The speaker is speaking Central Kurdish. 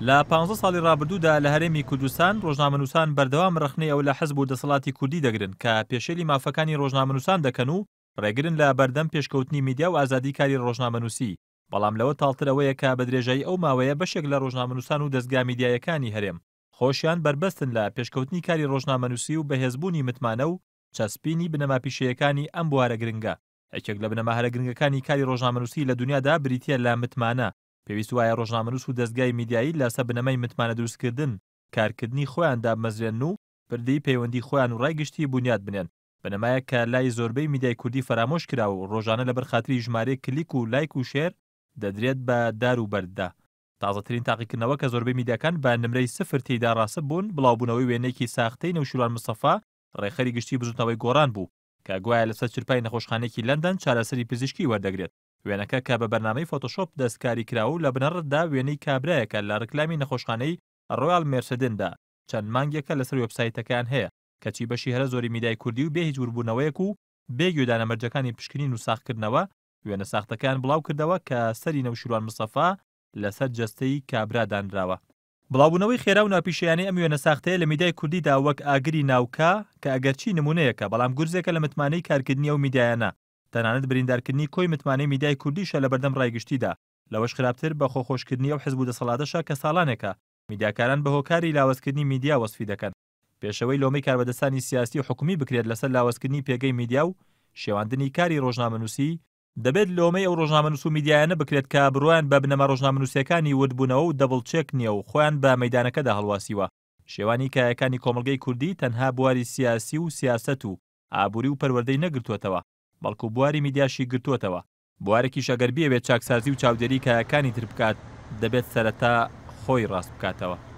لە پانزە ساڵی ڕابردوودا لە هەرێمی کوردستان ڕۆژنامەنووسان بەردەوام ڕەخنەی ئەوە لە حزب و دەسەڵاتی کوردی دەگرن کە پێشێلی مافەکانی ڕۆژنامەنووسان دەکەن و ڕێگرن لە بەردەم پێشکەوتنی میدیا و ئازادی کاری ڕۆژنامەنووسی، بەڵام لەوە تاڵتر ئەوەیە کە بە درێژایی ئەو ماوەیە بەشێک لە ڕۆژنامەنووسان و دەزگا میدیایەکانی هەرێم خۆشیان بەربەستن لە پێشکەوتنی کاری ڕۆژنامەنووسی و بەهێزبوونی متمانە و چەسپینی بنەما پیشەیەکانی ئەم بوارە گرنگە. یەکێک لە بنەما هەرە گرنگەکانی کاری ڕۆژنامەنووسی لە دونیادا بریتییە لە متمانە، پێویست وایە ڕۆژنامەنووس و دەزگای میدیایی لەسەر بنەمای متمانە دروستکردن کارکردنی خۆیان دابمەزرێنن و پردی پەیوەندی خۆیان و ڕای گشتی بونیاد بنێن، بنەمایەک کە لای زۆربەی میدیای کوردی فەرامۆش کراوە و ڕۆژانە لەبەر خاتری ژمارەیەک کلیک و لایک و شێر دەدرێت بە دار و بەرددا. تازەترین تاقیکردنەوە کە زۆربەی میدیاکان بە نمرەی سفر تێیدا ڕاسب بوون، بڵاوبوونەوەی وێنەیەکی ساختەی نەوشیروان مستەفا، ڕێکخەری گشتی بزوتنەوەی گۆڕان بوو، کە گوایە لەسەر چرپای نەخۆشخانەیەکی لەندەن چارەسەری پزیشکی وەردەگرێت. وێنەکە کە بە بەرنامەی فۆتۆشۆپ دەستکاری کراوە و لە بنەڕەتدا وێنەی کابرایەکە لە ڕیکلامی نەخۆشخانەی ڕۆیاڵ مێرسدندا چەند مانگێکە لەسەر وێبسایتەکەیان هەیە، کەچی بەشی هەرە زۆری میدیای کوردی و بێ هیچ وربوونەوەیەک و بێ گوێدانە مەرجەکانی پشکنین و ساغکردنەوە، وێنە ساختەکەیان بڵاوکردەوە کە سەری نەوشیروان مستەفا لەسەر جەستەی کابرا دانراوە. بڵاوبوونەوەی خێرا و ناپیشەیانەی ئەم وێنە ساختەیە لە میدیای کوردیدا وەک ئاگری ناو کا، کە ئەگەرچی نموونەیەکە، بەڵام گورزێکە لە متمانەی کارکردنی ئەو میدیایانە، تەنانەت بریندارکردنی کۆی متمانەی میدیای کوردیشە لەبەردەم ڕای گشتیدا، لەوەش خراپتر بە خۆخۆشکردنی ئەو حزب و دەسەڵاتەشە کە ساڵانێکە میدیاکاران بە هۆکاری لاوازکردنی میدیا وەسفی دەکەن. پێشەوەی لۆمەی کاربەدەستانی سیاسی و حکومی بکرێت لەسەر لاوازکردنی پێگەی میدیا و شێواندنی کاری ڕۆژنامەنووسی، دەبێت لۆمەی ئەو ڕۆژنامەنووس و میدیایانە بکرێت کە بڕوایان بە بنەما ڕۆژنامەنووسییەکانی وردبوونەوە و double check نییە و خۆیان بە مەیدانەکەدا هەڵواسیوە. شێوانی کایەکانی کۆمەڵگەی کوردی تەنها بواری سیاسی و سیاسەت و ئابووری و پەروەردەی نەگرتووەتەوە، بەڵکو بواری میدیاشی گرتووەتەوە. بوارێکیش ئەگەر بیەوێت چاکسازی و چاودێری کایەکانی تر بکات، دەبێت سەرەتا خۆی ڕاست بکاتەوە.